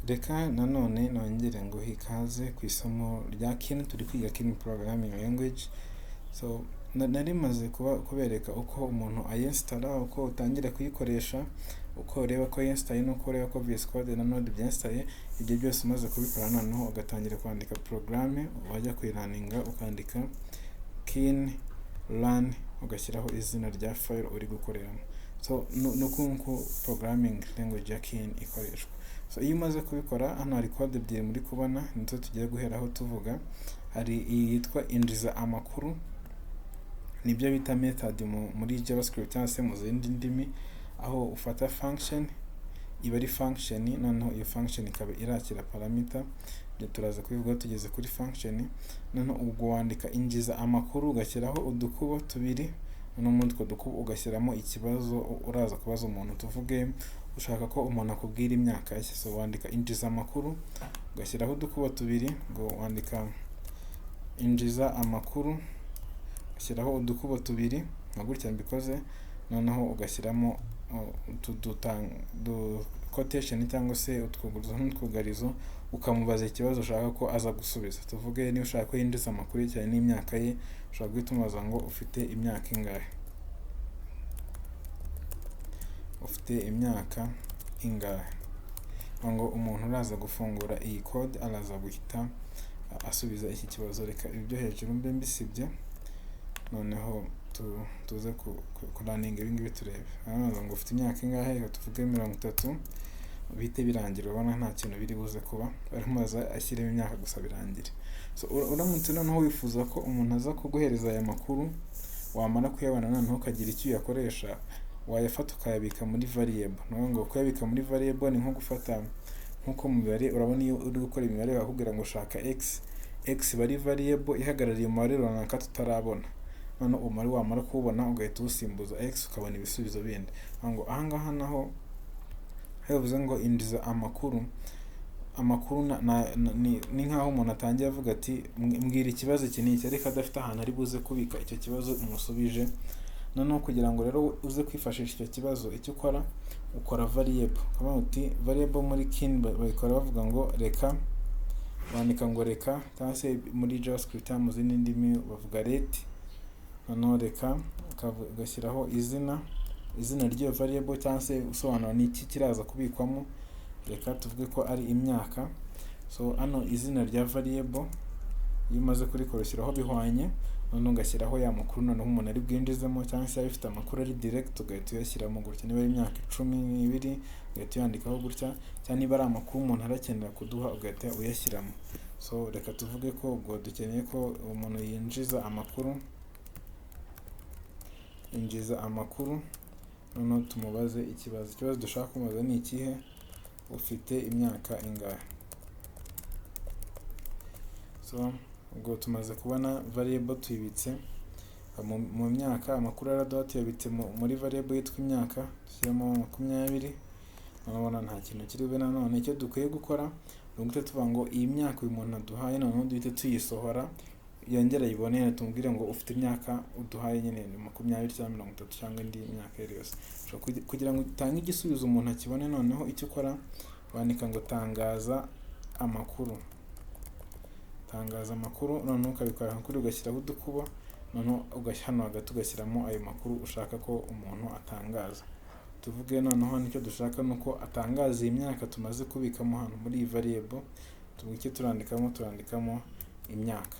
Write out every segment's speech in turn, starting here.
Reka nanone nongere nguhe ikaze ku isomo rya Kin. Turi kwiga Kin Programming Language. So nari maze kubereka uko umuntu ayinstalla, uko utangira kuyikoresha, uko ureba ko yinstaye n'uko ureba ko VS Code na Node byinstaye. Ibyo byose umaze kubikora, noneho ugatangira kwandika porogaramu, wajya kuyirunninga ukandika kin run, ugashyiraho izina rya file uri gukoreramo. So ni uku nguku programming language ya Kin ikoreshwa. So iyo umaze kubikora, hano hari code ebyiri muri kubona, nizo tugiye guheraho tuvuga. Hari iyi yitwa injiza amakuru, nibyo bita method muri JavaScript cyangwa se mu zindi ndimi, aho ufata function, iba ari function, noneho iyo function ikaba irakira parameter. Ibyo turaza kubivuga tugeze kuri function. Noneho ubwo wandika injiza amakuru, ugashyiraho udukubo tubiri, noneho muri utwo dukubo ugashyiramo ikibazo uraza kubaza umuntu. Tuvuge ushaka ko umuntu akubwira imyaka ye, so wandika injiza amakuru, ugashyiraho udukubo tubiri, ngo wandika injiza amakuru, ugashyiraho udukubo tubiri nka gutya mbikoze, noneho ugashyiramo utu du quotation cyangwa se utwugurizo n'utwugarizo, ukamubaza ikibazo ushaka ko aza gusubiza. Tuvuge niba ushaka ko yinjiza amakuru ye cyane n'imyaka ye, ushobora guhita umubaza ngo ufite imyaka ingahe, ufite imyaka ingahe? Ngo umuntu uraza gufungura iyi code araza guhita asubiza iki kibazo. Reka ibi byo hejuru mbe mbisibye, noneho tuze kurunninga ibi ngibi turebe. Arabaza ngo ufite imyaka ingahe, reka tuvuge 30, bihite birangira. Urabona nta kintu biri buze kuba, baramubaza ashyiremo imyaka gusa birangire. So uramutse noneho wifuza ko umuntu aza kuguhereza aya makuru, wamara kuyabona noneho ukagira icyo uyakoresha, wayafata ukayabika muri variable. Ni ukuvuga ngo kuyabika muri variable ni nko gufata nk'uko mu mibare, urabona iyo uri gukora imibare bakakubwira ngo shaka x, x iba ari variable ihagarariye umubare runaka tutarabona, noneho umubare wamara kuwubona ugahita uwusimbuza x, ukabona ibisubizo bindi. Ngo ahangaha naho bivuze ngo injiza amakuru, amakuru ni nk'aho umuntu atangiye avuga ati mbwira ikibazo iki n'iki, ariko adafite ahantu ari buze kubika icyo kibazo umusubije. Noneho kugira ngo rero uze kwifashisha icyo kibazo, icyo ukora, ukora variable, ukavuga uti variable muri Kin babikora bavuga ngo reka, wandika ngo reka, cyangwa se muri JavaScript cyangwa mu zindi ndimi bavuga let. Noneho reka, ugashyiraho izina ry'iyo variable cyangwa se usobanura ni iki kiraza kubikwamo. Reka tuvuge ko ari imyaka. So hano izina rya variable iyo umaze kurikora ushyiraho bihwanye, noneho ugashyiraho ya makuru noneho umuntu ari bwinjizemo, cyangwa se yaba ifite amakuru ari direct ugahita uyashyiramo gutya. Niba ari imyaka 12 ugahita uyandikaho gutya, cyangwa niba ari amakuru umuntu arakenera kuduha ugahita uyashyiramo. So reka tuvuge ko ubwo dukeneye ko umuntu yinjiza amakuru, injiza amakuru, noneho tumubaze ikibazo. Ikibazo dushaka kumubaza ni ikihe? Ufite imyaka ingahe? So ubwo tumaze kubona variable, tuyibitse mu myaka, amakuru araduha tuyabitse muri variable yitwa imyaka, dushyiramo 20. Urabona nta kintu kiri bube. Nanone icyo dukwiye gukora ni uguhita tuvuga ngo iyi myaka uyu muntu aduhaye noneho duhite tuyisohora, yongere ayibone, tumubwire ngo ufite imyaka uduhaye nyine ni 20 cyangwa 30 cyangwa indi myaka iyo ari yose. Kugira ngo utange igisubizo umuntu akibone, noneho icyo ukora wandika ngo tangaza amakuru, tangaza amakuru, noneho ukabikora kuri ugashyiraho udukubo, noneho hano hagati ugashyiramo ayo makuru ushaka ko umuntu atangaza. Tuvuge noneho nicyo dushaka ni uko atangaza iyi myaka tumaze kubikamo hano muri iyi variable. Tuvuge icyo turandikamo, turandikamo imyaka.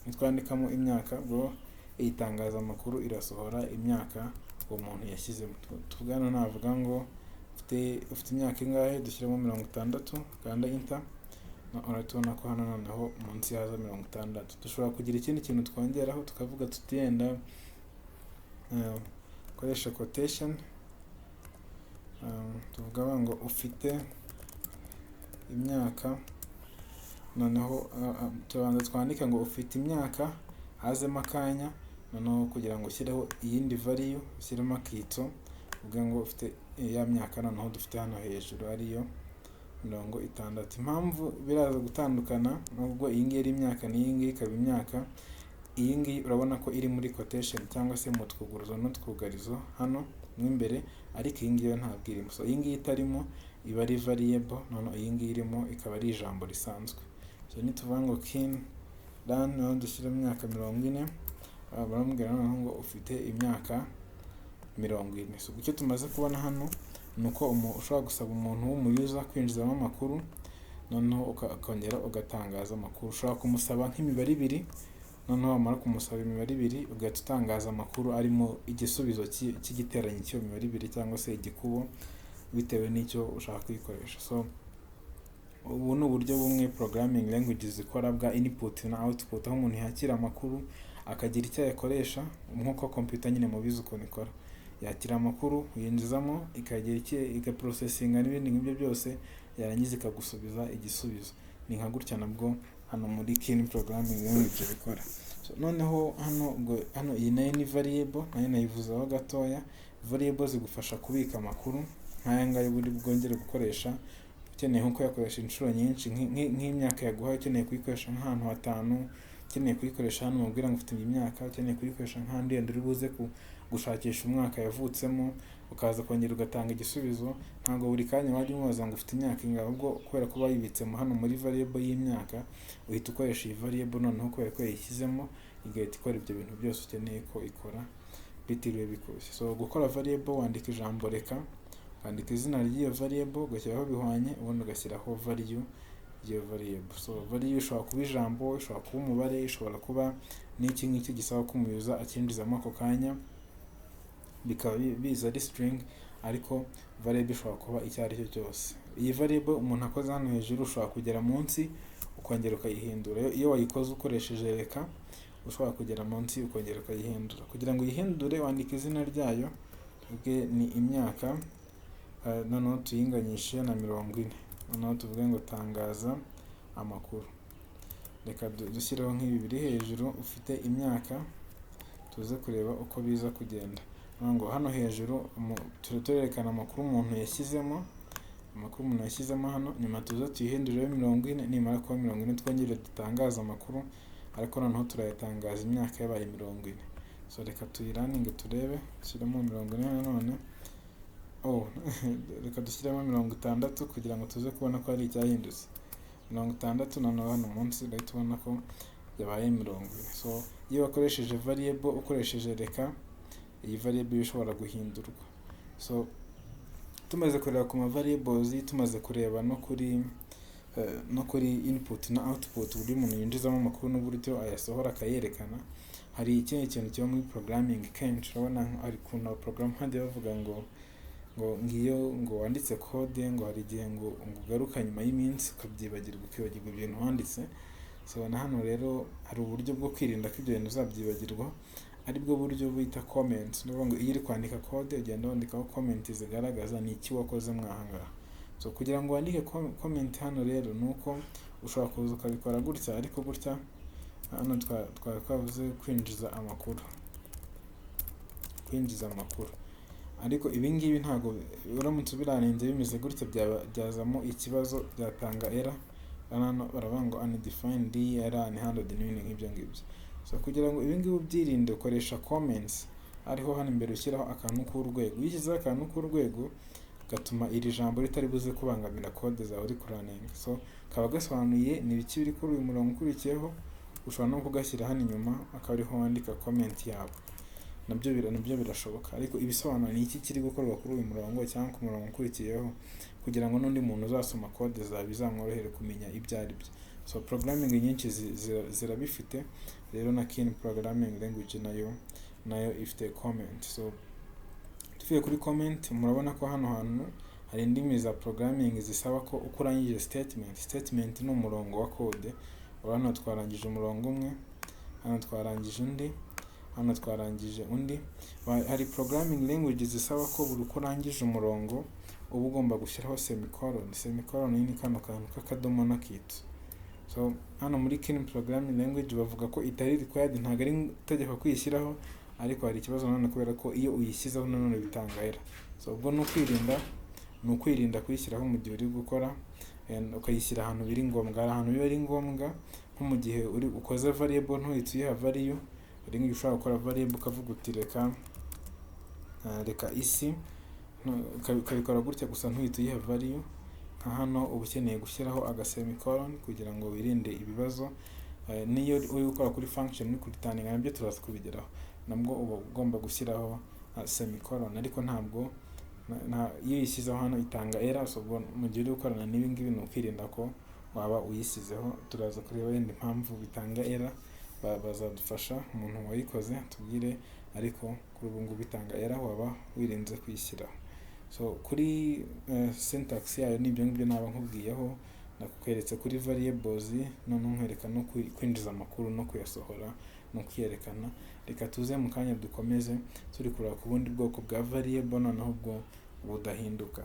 Nitwandikamo imyaka, ubwo iyi tangaza amakuru irasohora imyaka uwo muntu yashyizemo. Tuvuge hano navuga ngo ufite imyaka ingahe, dushyiremo 60, kanda enter, urahita ko hano noneho munsi haza 60. Dushobora kugira ikindi kintu twongeraho, tukavuga tuti yenda koresha quotation, tuvuga ngo ufite imyaka, noneho turabanza twandike ngo ufite imyaka, hazemo akanya, noneho kugira ngo ushyireho iyindi value ushyiremo akitso, uvuge ngo ufite ya myaka noneho dufite hano hejuru ariyo 60. Impamvu biraza gutandukana, nubwo iyi ngiyi ari imyaka n'iyi ngiyi ikaba imyaka, iyi ngiyi urabona ko iri muri quotation cyangwa se mu twuguruzo n'utwugarizo hano mo imbere, ariko iyi ngiyi yo ntabwo irimo. So iyi ngiyi itarimo iba ari variable, noneho iyi ngiyi irimo ikaba ari ijambo risanzwe. So nituvuga ngo kin run, noneho dushyiremo imyaka 40, baramubwira noneho ngo ufite imyaka 40. So icyo tumaze kubona hano ni uko ushobora gusaba umuntu w'umu user kwinjizamo amakuru, noneho ukongera ugatangaza amakuru. Ushobora kumusaba nk'imibare ibiri, noneho wamara kumusaba imibare ibiri ugahita utangaza amakuru arimo igisubizo cy'igiteranyo cy'iyo mibare ibiri cyangwa se igikubo, bitewe n'icyo ushaka kuyikoresha. So ubu ni uburyo bumwe programming languages zikora bwa input na output, aho umuntu yakira amakuru akagira icyo ayakoresha, nk'uko computer nyine mubizi ukuntu ikora: yakira amakuru uyinjizamo, ikagira icyo igaprocessinga n'ibindi nk'ibyo byose, yarangiza ikagusubiza igisubizo. Ni nka gutya nabwo hano muri Kin programming language bikora. So, noneho hano ubwo hano iyi nayo ni variable, nayo nayivuzeho gatoya. Variable zigufasha kubika amakuru nk'aya ngaya uri bwongere gukoresha, ukeneye nko kuyakoresha inshuro nyinshi, nk'imyaka yaguhaye ukeneye kuyikoresha nk'ahantu hatanu, ukeneye kuyikoresha hano umubwira ngo ufite iyi myaka, ukeneye kuyikoresha nk'ahandi wenda uri buze gushakisha umwaka yavutsemo, ukaza kongera ugatanga igisubizo. Ntabwo buri kanya wajya umubaza ngo ufite imyaka ingahe. Ahubwo kubera ko bayibitsemo hano muri variable y'imyaka, uhita ukoresha iyi variable, noneho kubera ko yayishyizemo igahita ikora ibyo bintu byose ukeneye ko ikora bitiriwe bikurushya. So gukora variable, wandika ijambo reka, ukandika izina ry'iyo variable, ugashyiraho bihwanye, ubundi ugashyiraho value y'iyo variable. So value ishobora kuba ijambo, ishobora kuba umubare, ishobora kuba n'iki ngiki gisaba ko umu user akinjizamo ako kanya, bikaba biza ari string, ariko variable ishobora kuba icyo ari cyo cyose. Iyi variable umuntu akoze hano hejuru, ushobora kugera munsi ukongera ukayihindura. Iyo wayikoze ukoresheje reka, ushobora kugera munsi ukongera ukayihindura. Kugira ngo uyihindure, wandika izina ryayo, tuvuge ni imyaka, noneho tuyinganyishe na 40, noneho tuvuge ngo tangaza amakuru. Reka dushyireho nk'ibi biri hejuru, ufite imyaka, tuze kureba uko biza kugenda. Ngo hano hejuru turerekana amakuru umuntu yashyizemo, amakuru umuntu yashyizemo hano, nyuma tuze tuyihindurire 40. Nimara kuba 40, twongere dutangaze amakuru, ariko noneho turayatangaza imyaka yabaye 40. So reka tuyirunninge turebe. Dushyiremo 40 nanone. Oh, reka dushyiremo 60 kugira ngo tuze kubona ko hari icyahindutse. 60, noneho hano munsi urahita ubona ko yabaye 40. So iyo wakoresheje variable ukoresheje reka, iyi variable iba ishobora guhindurwa. So tumaze kureba ku ma variables, tumaze kureba no kuri input na output, uburyo umuntu yinjizamo amakuru n'uburyo ayasohora akayerekana, hari ikindi kintu kiba muri programming kenshi. Urabona hari ukuntu abaporogaramu bagiye bavuga ngo ngiyo ngo wanditse code, ngo hari igihe ngo ugaruka nyuma y'iminsi ukabyibagirwa, ukibagirwa ibintu wanditse. So na hano rero hari uburyo bwo kwirinda ko ibyo bintu uzabyibagirwa, aribwo buryo bita comment. Ni ukuvuga ngo iyo uri kwandika code ugenda wandikaho comment zigaragaza ni iki wakoze mwaha ngaha. So kugira ngo wandike comment hano rero, ni uko ushobora kuza ukabikora gutya, ariko gutya hano twari twavuze kwinjiza amakuru, kwinjiza amakuru, ariko ibi ngibi ntabwo uramutse ubirunninze bimeze gutya byaba byazamo ikibazo, byatanga error. Hano baravuga ngo undefined, error unhandled n'ibindi nk'ibyo ngibyo. So kugira ngo ibi ngibi ubyirinde, ukoresha comments, ariho hano imbere ushyiraho akantu k'urwego. Iyo ushyizeho akantu k'urwego, gatuma iri jambo ritari buze kubangamira code zawe uri kurunninga. So kaba gasobanuye ni ibiki biri kuri uyu murongo ukurikiyeho. Ushobora no kugashyira hano inyuma, akaba ariho wandika comment yawe, nabyo birashoboka, ariko ibisobanuro ni iki kiri gukorwa kuri uyu murongo cyangwa ku murongo ukurikiyeho, kugira ngo n'undi muntu uzasoma code zawe bizamworohere kumenya ibyo ari byo. So programming nyinshi zirabifite rero, na Kin programming language nayo ifite comment. So tuvuye kuri comment, murabona ko hano hantu hari indimi za programming zisaba ko uko urangije statement, statement ni umurongo wa code. Hano twarangije umurongo umwe, hano twarangije undi, hano twarangije undi. Hari programming language zisaba ko buri uko urangije umurongo uba ugomba gushyiraho semicolon. Semicolon ni kano kantu k'akadomo n'akitso. So hano muri Kin programming language bavuga ko itari required, ntabwo ari itegeko kuyishyiraho, ariko hari ikibazo nanone kubera ko iyo uyishyizeho nanone bitanga error. So ubwo ni ukwirinda kuyishyiraho mu gihe uri gukora, ukayishyira ahantu biri ngombwa. Hari ahantu biba ari ngombwa, nko mu gihe uri ukoze variable ntuhite uyiha value. Hari nk'igihe ushobora gukora variable ukavuga uti reka isi, ukabikora gutya gusa ntuhite uyiha value. Nka hano uba ukeneye gushyiraho agasemicolon kugira ngo wirinde ibibazo. N'iyo uri gukora kuri function, uri kureturninga, nabyo turaza kubigeraho, nabwo uba ugomba gushyiraho semicolon. Ariko ntabwo iyo uyishyizeho hano itanga error. So ubwo mu gihe uri gukorana n'ibi ngibi ni ukwirinda ko waba uyisizeho. Turaza kureba wenda impamvu bitanga error, bazadufasha, umuntu wayikoze atubwire, ariko kuri ubu ngubu bitanga error waba wirinze kuyishyiraho. So kuri syntax yayo ni ibyo ngibyo naba nkubwiyeho. Nakweretse kuri variables, noneho nkwereka no kwinjiza amakuru no kuyasohora no kuyerekana. Reka tuze mu kanya dukomeze turi kureba ku bundi bwoko bwa variable, noneho ubwo budahinduka.